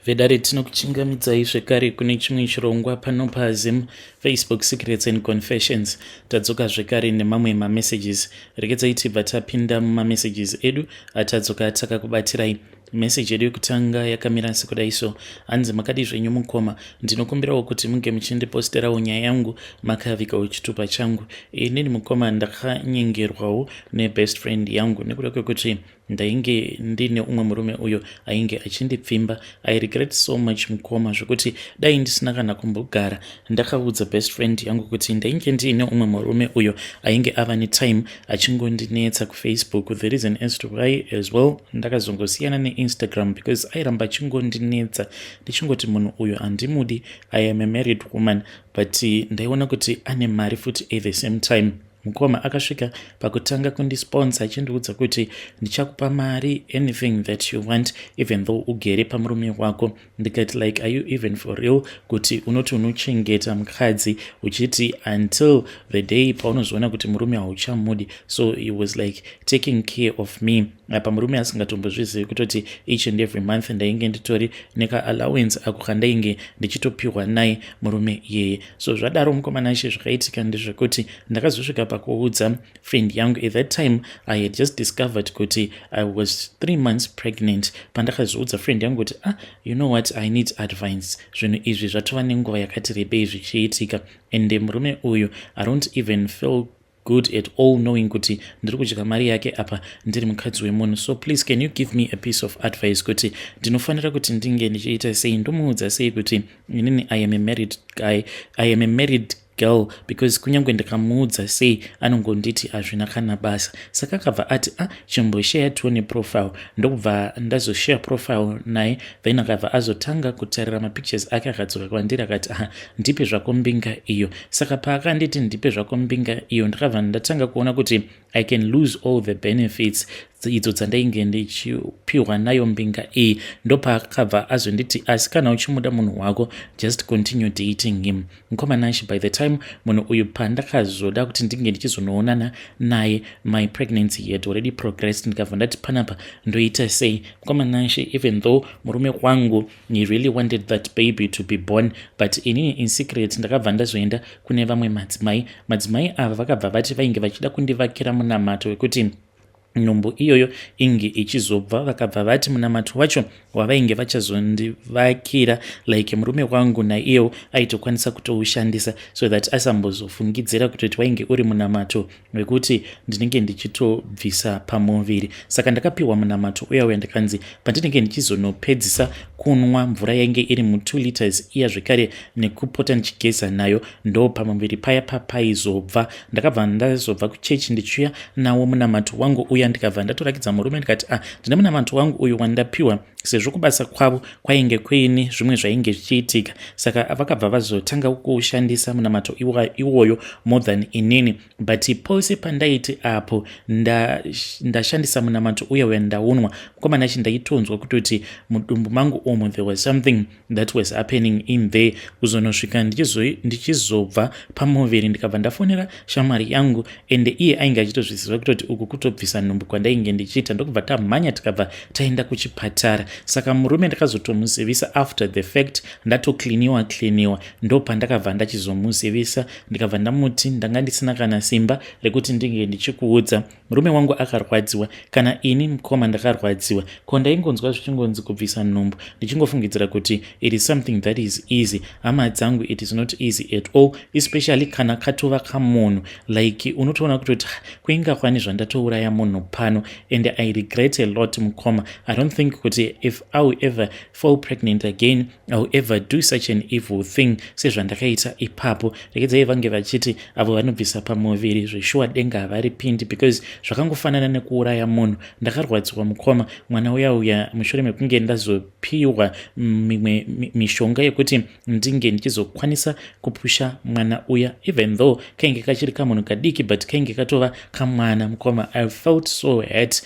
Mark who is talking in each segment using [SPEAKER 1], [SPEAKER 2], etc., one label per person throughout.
[SPEAKER 1] Vedare, tinokuchingamidzai zvekare kune chimwe chirongwa pano paZim Facebook Secrets and Confessions. Tadzoka zvekare nemamwe mamessages. Regedzai tibva tapinda mumamessages edu atadzoka takakubatirai. Meseji yedu yekutanga yakamira sekudai so: hanzi, "Makadi zvenyu mukoma? Ndinokumbirawo kuti munge muchindiposterawo nyaya yangu makavigawo chitupa changu. Inini mukoma, ndakanyengerwawo nebest friend yangu nekuda kwekuti ndainge ndine umwe murume uyo ainge achindipfimba. I regret so much mukoma, zvekuti dai ndisina kana kumbogara ndakaudza best friend yangu kuti ndainge ndiine umwe murume uyo ainge ava netime achingondinetsa kuFacebook. The reason as to why as well ndakazongosiyana neInstagram, because airamba achingondinetsa ndichingoti munhu uyo handimudi, I am a married woman, but ndaiona kuti ane mari futi at the same time. Mukoma, akasvika pakutanga kundisponsor achindiudza kuti ndichakupa mari, anything that you want, even though ugere pamurume wako. Ndikati, like, are you even for real kuti unoti unochengeta mukadzi uchiti until the day paunozoona kuti murume hauchamudi? So he was like taking care of me apa murume asingatombozvizivi kutoti each and every month ndainge nditori nekaallowance ako kandainge ndichitopiwa naye murume iyeye. So zvadaro mukoma Nashe, zvakaitika ndezvekuti ndakazosvika pakuudza friend yangu. At that time I had just discovered kuti I was 3 months pregnant. Pandakazoudza friend yangu kuti, ah, you know what, I need advice. Zvinhu izvi zvatova nenguva yakati rebei zvichiitika, ende murume uyu, I don't even feel good at all knowing kuti ndiri kudya mari yake apa ndiri mukadzi wemunhu. So please, can you give me a piece of advice kuti ndinofanira kuti ndinge ndichiita sei? Ndomuudza sei kuti inini I am a married guy, I am a married girl? Because kunyange ndikamuudza sei, anongonditi hazvina kana basa." Saka akabva ati, "A ah, chimboshare tione profile." Ndokubva ndazoshare profile naye. Then akabva azotanga kutarira mapictures ake. Akadzoka kwandiri akati, "Aha, ndipe zvako mbinga iyo." Saka paakanditi ndipe zvako mbinga iyo, ndakabva ndatanga kuona kuti I can lose all the benefits idzo dzandainge ndichipiwa nayo mbinga iyi. Ndopaakabva azonditi, "Asi kana uchimuda munhu wako, just continue dating him." Mukoma Nashe, by the time munhu uyu pandakazoda kuti ndinge ndichizonoonana naye, my pregnancy had already progressed. Ndikabva ndati, panapa ndoita sei? Mukoma Nashe, even though murume wangu, he really wanted that baby to be born, but inini in secret ndakabva ndazoenda kune vamwe madzimai. Madzimai ava vakabva vati vainge vachida kundivakira munamato wekuti nhumbu iyoyo inge ichizobva. Vakabva vati munamato wacho wavainge vachazondivakira, like murume wangu naiyewo aitokwanisa kutoushandisa, so that asambozofungidzira kutoti wainge uri munamato wekuti ndinenge ndichitobvisa pamuviri. Saka ndakapiwa munamato uya uya, ndikanzi pandinenge ndichizonopedzisa kunwa mvura yainge iri mu2 liters iya, zvekare nekupota ndichigeza nayo, ndo pamuviri paya papaizobva. Ndakabva ndazobva kuchechi ndichiuya nawo munamato wangu uya, ndikabva ndatorakidza murume ndikati, "Ah, ndine munamato wangu uyu wandapiwa." Sezvo kubasa kwavo kwainge kuine zvimwe zvainge zvichiitika, saka vakabva vazotanga kuushandisa munamato iwoyo more than inini. But pose pandaiti apo ndashandisa munamato uya uya, ndaunwa, mukoma Nashe, ndaitonzwa kutoti mudumbu mangu umu there was something that was happening in there. Kuzonosvika ndichizobva pamuviri, ndikabva ndafonera shamwari yangu, ende iye ainge achitozviziva kutoti uku kutobvisa nhumbu kwandainge ndichiita. Ndokubva tamhanya, tikabva taenda kuchipatara. Saka murume ndakazotomuzivisa after the fact, ndatocleaniwa cleaniwa, ndopandakabva ndachizomuzivisa. Ndikabva ndamuti, "Ndanga ndisina kana simba rekuti ndinge ndichikuudza. Murume wangu akarwadziwa, kana ini mukoma ndakarwadziwa. Ko ndaingonzwa zvichingonzi kubvisa nhumbu, ndichingofungidzira kuti it is something that is easy. Hama dzangu, it is not easy at all, especially kana katova kamunhu. Like unotoona kutoti kuinga kwani zvandatouraya munhu pano. And I regret a lot mukoma. I don't think kuti if I will ever fall pregnant again, I will ever do such an evil thing sezvandakaita ipapo." Rekedzai vange vachiti avo vanobvisa pamuviri zveshuwa denga havaripindi, because zvakangofanana nekuuraya munhu. Ndakarwadziwa mukoma. Mwana uya uya, mushure mekunge ndazopiwa mimwe mishonga yekuti ndinge ndichizokwanisa kupusha mwana uya, even though kainge kachiri kamunhu kadiki, but kainge katova kamwana mukoma, I felt so hurt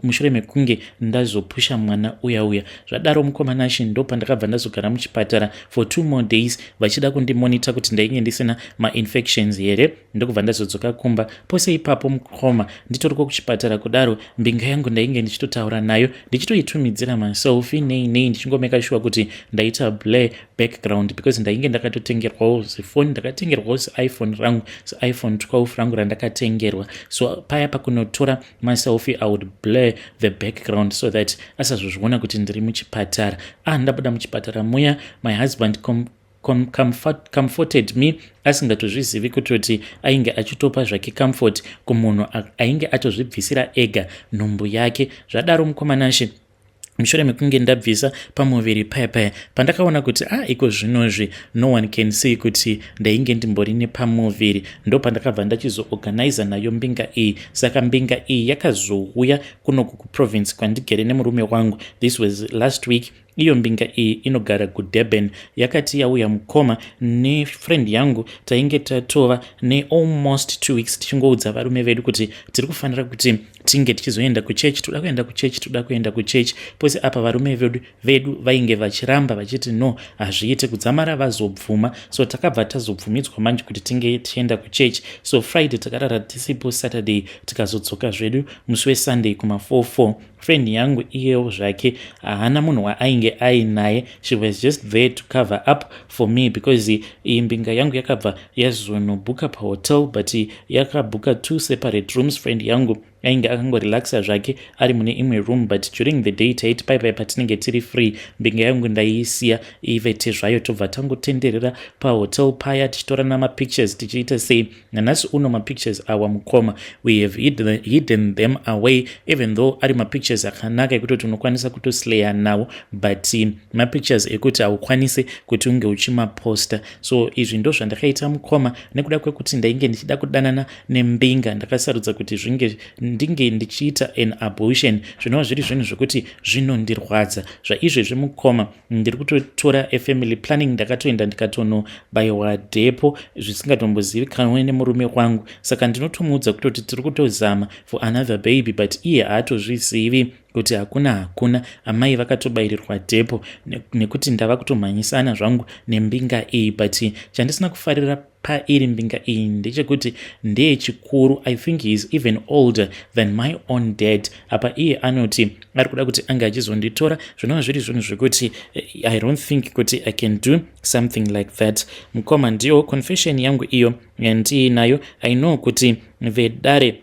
[SPEAKER 1] mushure mekunge ndazopusha mwana uya. uya uya. Zvadaro, mukoma Nashe, ndo pandakabva ndazogara muchipatara for 2 more days, vachida kundimonita kuti ndainge ndisina mainfections here. Ndokubva ndazodzoka kumba. Pose ipapo, mukoma, nditoriko kuchipatara kudaro, mbinga yangu ndainge ndichitotaura nayo, ndichitoitumidzira maselfie nei nei, ndichingomeka sure kuti ndaita blur background, because ndainge ndakatotengerwawo zifoni, ndakatengerwawo ziiPhone rangu, ziiPhone 12 rangu randakatengerwa. So paya pakunotora maselfie, I would blur the background so that asazozviona kuti ndiri muchipatara. Ah, ndabuda muchipatara muya, my husband comforted me, asingatozvizivi kutoti ainge achitopa zvake comfort kumunhu ainge atozvibvisira ega nhumbu yake. Zvadaro, mukoma Nashe, mushure mekunge ndabvisa pamuviri paya paya, pandakaona kuti a ah, iko zvinozvi no one can see kuti ndainge ndimbori nepamuviri, ndo pandakabva ndachizoorganiza nayo mbinga iyi. Saka mbinga iyi yakazouya kunoku kuprovince kwandigere nemurume wangu. This was last week. Iyo mbinga iyi inogara kuDurban. Yakati yauya, mukoma, nefriend yangu tainge tatova nealmost 2 weeks tichingoudza varume vedu kuti tiri kufanira kuti tinge tichizoenda kuchechi, toda kuenda kuchechi, toda kuenda kuchechi. Pose apa varume vedu vainge vachiramba vachiti no, hazviite, kudzamara vazobvuma. So takabva tazobvumidzwa manje kuti tinge tichienda kuchechi. So Friday takarara tisipo, Saturday tikazodzoka zvedu musi weSunday kuma44. Friend yangu iyewo zvake haana munhu waainge ainaye. She was just there to cover up for me, because iyi mbinga yangu yakabva yazonobhuka pahotel, but yakabhuka two separate rooms. Friend yangu ainge akangorelaxa zvake ari mune imwe room, but during the day taiti paipai patinenge tiri free, mbinga yangu ndaiisiya ivete zvayo, tobva tangotenderera pahotel paya, tichitorana mapictures, tichiita sei. Nanhasi uno mapictures awa, mukoma, we have hidden them away, even though ari mapictures akanaka ekutoti unokwanisa kutoslaya nawo, but mapictures ekuti haukwanisi kuti unge uchimaposta. So izvi ndo zvandakaita, mukoma. Nekuda kwekuti ndainge ndichida kudanana nembinga, ndakasarudza kuti zvinge ndinge ndichiita an abortion, zvinova zviri zvinhu zvekuti zvinondirwadza. Zvaizvezvi, mukoma, ndiri kutotora afamily planning. Ndakatoenda ndikatonobayiwa depo zvisingatombozivikanwe nemurume wangu. Saka ndinotomuudza kutoti tiri kutozama for another baby, but iye haatozvizivi kuti hakuna, hakuna, amai vakatobayirirwa depo, nekuti ndava kutomhanyisana zvangu nembinga iyi. But chandisina kufarira pairi mbinga iyi ndechekuti ndeyechikuru. I think he is even older than my own dad. Apa iye anoti ari kuda kuti ange achizonditora, zvinova zviri zvinhu zvekuti I don't think kuti I can do something like that. Mukoma, ndiyo confession yangu iyo yandiinayo. I know kuti vedare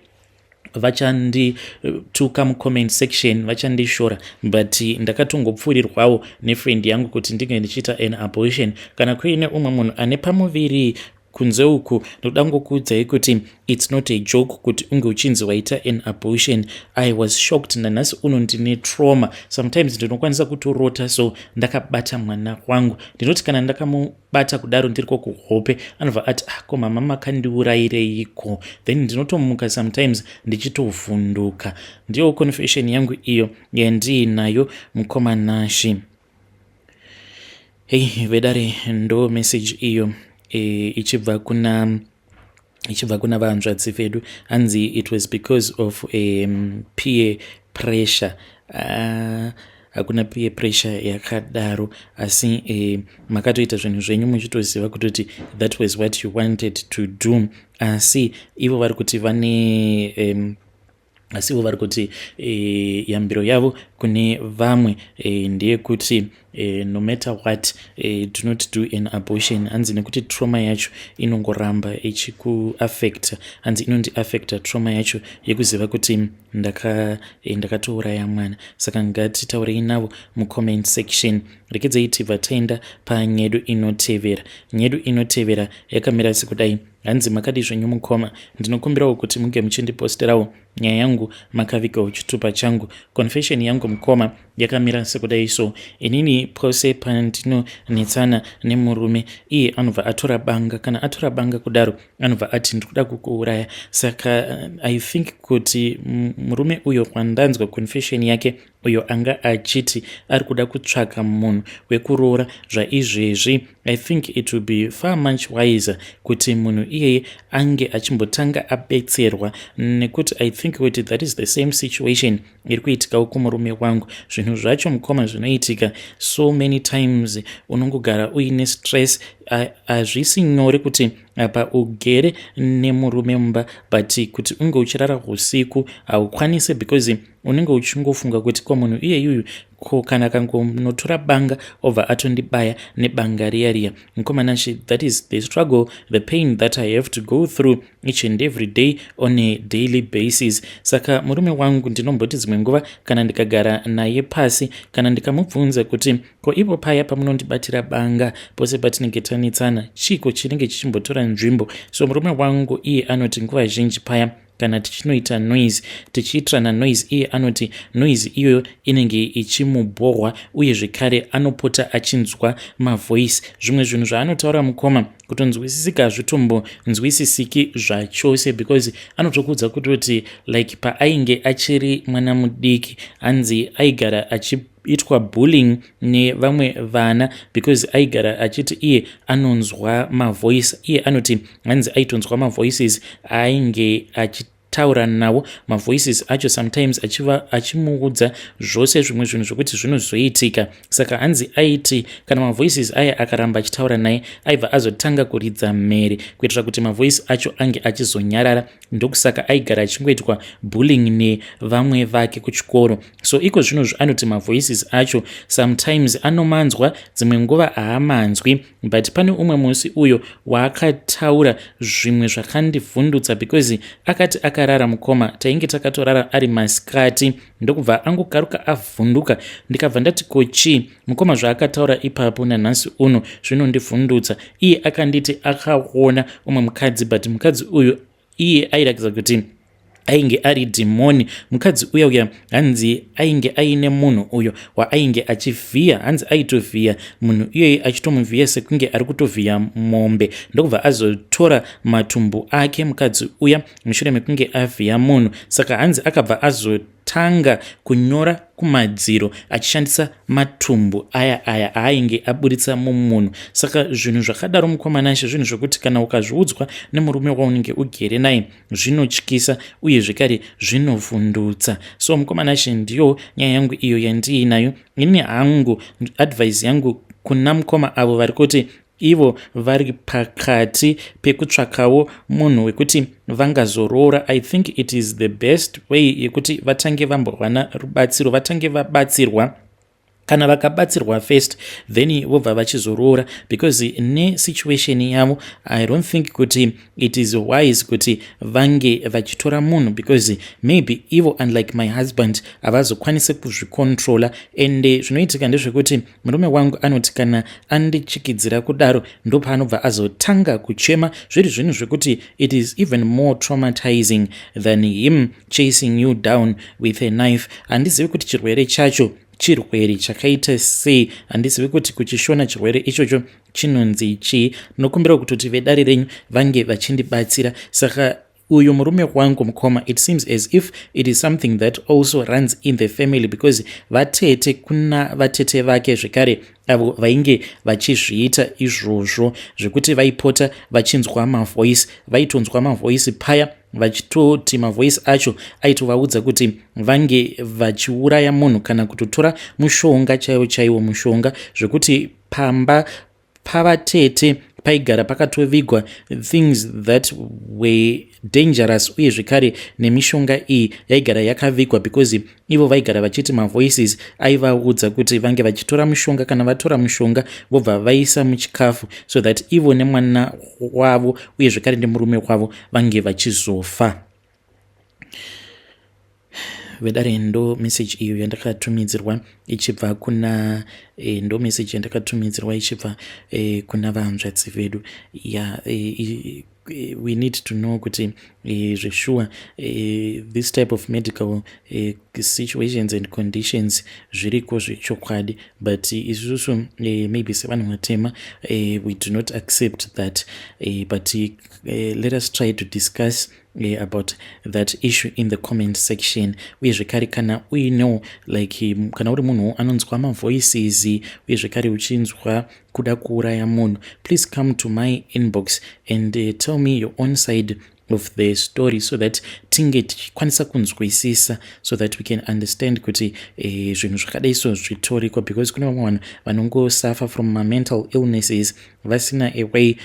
[SPEAKER 1] vachandituka mucomment section, vachandishora, but ndakatongopfuurirwawo nefriend yangu kuti ndinge ndichiita an abortion. Kana kuine umwe munhu ane pamuviri kunze uku, ndoda ngokuudzai kuti it's not a joke kuti unge uchinzi waita an abortion. I was shocked. Nanhasi uno ndine trauma. Sometimes ndinokwanisa kutorota so ndakabata mwana wangu. Ndinoti kana ndakamubata kudaro ndiriko kuhope, anobva ati, "Ah, ko mama makandiurayireiko?" Then ndinotomuka sometimes ndichitovhunduka. Ndiyo confession yangu iyo yandiinayo, mukoma Nashe. Hei vedare, ndo message iyo ichibva kuna vanzvadzi vedu. Hanzi it was because of peer pressure. Hakuna peer pressure yakadaro, asi makatoita zvinhu zvenyu muchitoziva kutoti that was what you wanted to do. Asi ivo vari kuti yambiro yavo kune vamwe ndeyekuti no matter what, do not do an abortion. Hanzi nekuti trauma yacho inongoramba ichikuaffecta. Hanzi inondiaffecta trauma yacho yekuziva kuti ndakatouraya mwana. Saka ngatitaurei navo mucomment section. Rekedzai tibva taenda panyedu inotevera. Nyedu inotevera yakamira sekudai. Hanzi, "Makadi zvenyu, mukoma? Ndinokumbirawo kuti munge muchindiposterawo nyaya yangu makavigawo chitupa changu. Confession yangu, mukoma, yakamira sekudai. So inini pose pandinonetsana nemurume, iye anobva atora banga. Kana atora banga kudaro, anobva ati, 'Ndiri kuda kukuuraya.' Saka I think kuti murume uyo wandanzwa confession yake Uyo anga achiti ari kuda kutsvaka munhu wekuroora zvaizvezvi, I think it will be far much wiser kuti munhu iyeye ange achimbotanga abetserwa, nekuti I think kuti that is the same situation iri kuitikawo kumurume wangu. Zvinhu zvacho, mukoma, zvinoitika so many times. Unongogara uine stress. Hazvisi nyore kuti apa ugere nemurume mumba, but kuti unge uchirara usiku haukwanisi, because unenge uchingofunga kuti, ko munhu iyeyuyu, ko kana akangonotora banga obva atondibaya nebanga riya riya? Mukoma Nashe, that is the struggle, the pain that I have to go through each and every day on a daily basis. Saka murume wangu, ndinomboti dzimwe nguva kana ndikagara naye pasi, kana ndikamubvunza kuti, ko ipo paya pamunondibatira banga pose patinenge tanetsana, chiko chinenge chichimbotora nzvimbo? So murume wangu iye anoti nguva zhinji paya kana tichinoita noise, tichiitirana noise, iye anoti noise iyoyo inenge ichimubhohwa, uye zvekare anopota achinzwa mavoice. Zvimwe zvinhu zvaanotaura, mukoma, kutonzwisisika hazvitombonzwisisiki zvachose, because anotokuudza kutoti like paainge achiri mwana mudiki, hanzi aigara achiitwa bullying nevamwe vana because aigara achiti iye anonzwa mavoice. Iye anoti hanzi aitonzwa mavoices ainge achitaura nawo, mavoices acho sometimes achimuudza zvose zvimwe zvinhu zvokuti zvinozoitika. Saka hanzi aiti kana mavoices aya akaramba achitaura naye, aibva azotanga kuridza mhere kuitira kuti mavoice acho ange achizonyarara. Ndokusaka aigara achingoitwa bullying nevamwe vake kuchikoro. So iko zvinozvo anoti mavoices acho sometimes anomanzwa, dzimwe nguva haamanzwi. But pane umwe musi uyo waakataura zvimwe zvakandivhundutsa, because akati akarara, mukoma, tainge takatorara ari masikati, ndokubva angokaruka avhunduka. Ndikabva ndati, ko chii, mukoma? Zvaakataura ipapo nanhasi uno zvinondivhundutsa. Iye akanditi akaona umwe mukadzi, but mukadzi uyu iye airatidza kuti ainge ari dhimoni. Mukadzi uya uya hanzi ainge aine munhu uyo waainge achivhiya. Hanzi aitovhiya munhu iyeye, achitomuvhiya sekunge ari kutovhiya mombe, ndokubva azotora matumbu ake mukadzi uya mushure mekunge avhiya munhu. Saka hanzi akabva azotanga kunyora kumadziro achishandisa matumbu aya aya aainge aburitsa mumunhu. Saka zvinhu zvakadaro, mukoma Nashe, zvinhu zvokuti kana ukazviudzwa nemurume waunenge ugere naye, zvinotyisa uye zvekare zvinovhundutsa. So mukoma Nashe, ndiyo nyaya yangu iyo yandiinayo ini hangu. Advice yangu kuna mukoma avo vari kuti ivo vari pakati pekutsvakawo munhu wekuti vangazoroora, I think it is the best way yekuti vatange vambowana rubatsiro, vatange vabatsirwa. Kana vakabatsirwa first, then vobva vachizoroora, because nesituation yavo I don't think kuti it is wise kuti vange vachitora munhu, because maybe ivo, unlike my husband, havazokwanisi kuzvicontrola. Ende zvinoitika ndezvekuti murume wangu anoti kana andichikidzira kudaro, ndopaanobva azotanga kuchema, zviri zvinhu zvekuti it is even more traumatizing than him chasing you down with a knife. Handizivi kuti chirwere chacho chirwere chakaita sei. Handizivi kuti kuchishona chirwere ichocho chinonzi chii. Ndinokumbira kutoti vedare renyu vange vachindibatsira. Saka uyu murume wangu, mukoma, it seems as if it is something that also runs in the family, because vatete, kuna vatete vake zvekare avo vainge vachizviita izvozvo zvekuti vaipota vachinzwa mavoice. Vaitonzwa mavoice paya, vachitoti mavoice acho aitovaudza kuti vange vachiuraya munhu kana kutotora mushonga chaiwo chaiwo, mushonga zvekuti pamba pavatete paigara pakatovigwa things that were dangerous, uye zvekare nemishonga iyi yaigara yakavigwa, because ivo vaigara vachiti mavoices aivaudza kuti vange vachitora mushonga. Kana vatora mushonga, vobva vaisa muchikafu so that ivo nemwana wavo uye zvekare nemurume wavo vange vachizofa. Vedare, ndo message iyo yandakatumidzirwa ichibva kuna ndo message yandakatumidzirwa ichibva kuna vahanzvadzi vedu. Ya we need to know kuti zvesure this type of medical situations and conditions zviriko zvechokwadi, but isusu maybe sevanhu vatema we do not accept that, but let us try to discuss. About that issue in the comment section. Uye zvekare kana uinewo, like, kana uri munhu anonzwa mavoices, uye zvekare uchinzwa kuda kuuraya munhu, please come to my inbox and tell me your own side of the story so that tinge tichikwanisa kunzwisisa, so that we can understand kuti zvinhu zvakadai so zvitoriko, because kune vamwe vanhu vanongosuffer from mamental illnesses vasina a way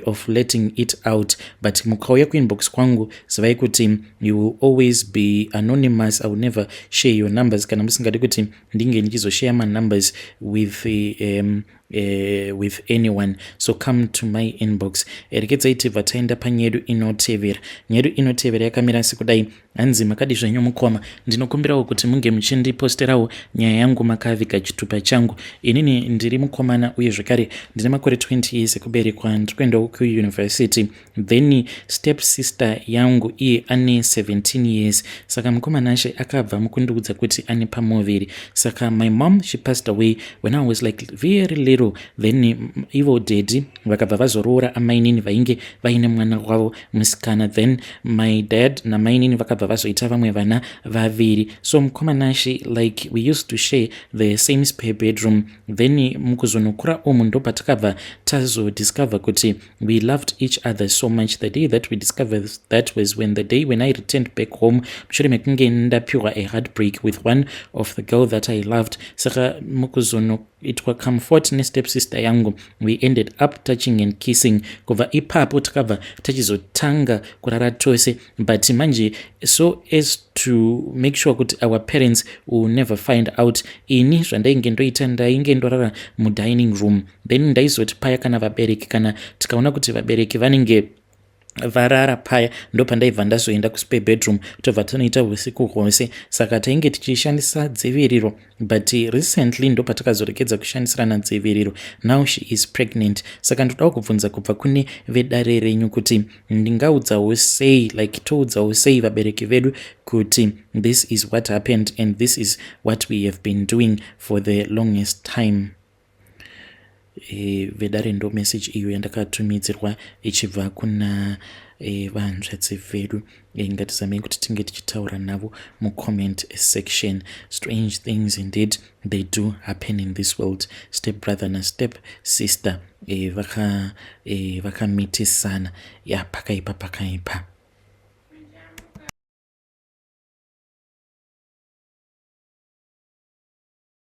[SPEAKER 1] of letting it out. But mukauya kuinbox kwangu, zivai kuti you will always be anonymous. I will never share your numbers kana musingadi kuti ndinge ndichizoshare manumbers with anyone. So come to my inbox. Rekedzai tibva taenda panyedu inotevera. Nyedu inotevera yakamira sekudai. Hanzi, "Makadi zvenyu mukoma? Ndinokumbirawo kuti munge muchindiposterawo nyaya yangu makaviga chitupa changu. Inini ndiri mukomana, uye zvekare ndine makore 20 years ekuberekwa. Ndiri kuendawo kuuniversity. Then step sister yangu iye ane 17 years. Saka mukomana ashe akabva mukundiudza kuti ane pamuviri. Saka my mom, she passed away when I was like very little. Then ivo daddy vakabva vazoroora amainini vainge vaine mwana wavo musikana. Then my dad namainini vakabva vazoita vamwe vana vaviri. So mukomana, like, we used to share the same spare bedroom. Then mukuzonokura umu ndopatakabva tazodiscover kuti we loved each other so much. The day that we discovered that was when the day when I returned back home mushure mekunge ndapiwa a heartbreak with one of the girl that I loved. Saka mukuzonoitwa comfort nestep sister yangu, we ended up touching and kissing. Kubva ipapo takabva tachizotanga kurara tose, but manje so as to make sure kuti our parents will never find out, ini zvandainge ndoita, ndainge ndorara mudining room. Then ndaizoti paya kana vabereki, kana tikaona kuti vabereki vanenge varara paya, ndopandaibva ndazoenda kuspare bedroom, tobva tanoita usiku hwose. Saka tainge tichishandisa dziviriro, but recently ndopatakazoregedza kushandisirana dziviriro. Now she is pregnant. Saka ndodawo kubvunza kubva kune vedare renyu kuti ndingaudzawo sei, like, toudzawo sei vabereki vedu kuti this is what happened and this is what we have been doing for the longest time?" Vedare, ndo message iyo yandakatumidzirwa ichibva kuna vanzvadzi vedu. Ngatizamei kuti tinge tichitaura navo mucomment section. Strange things indeed, they do happen in this world. Step brother nastep sister vakamitisana. Ya, pakaipa, pakaipa.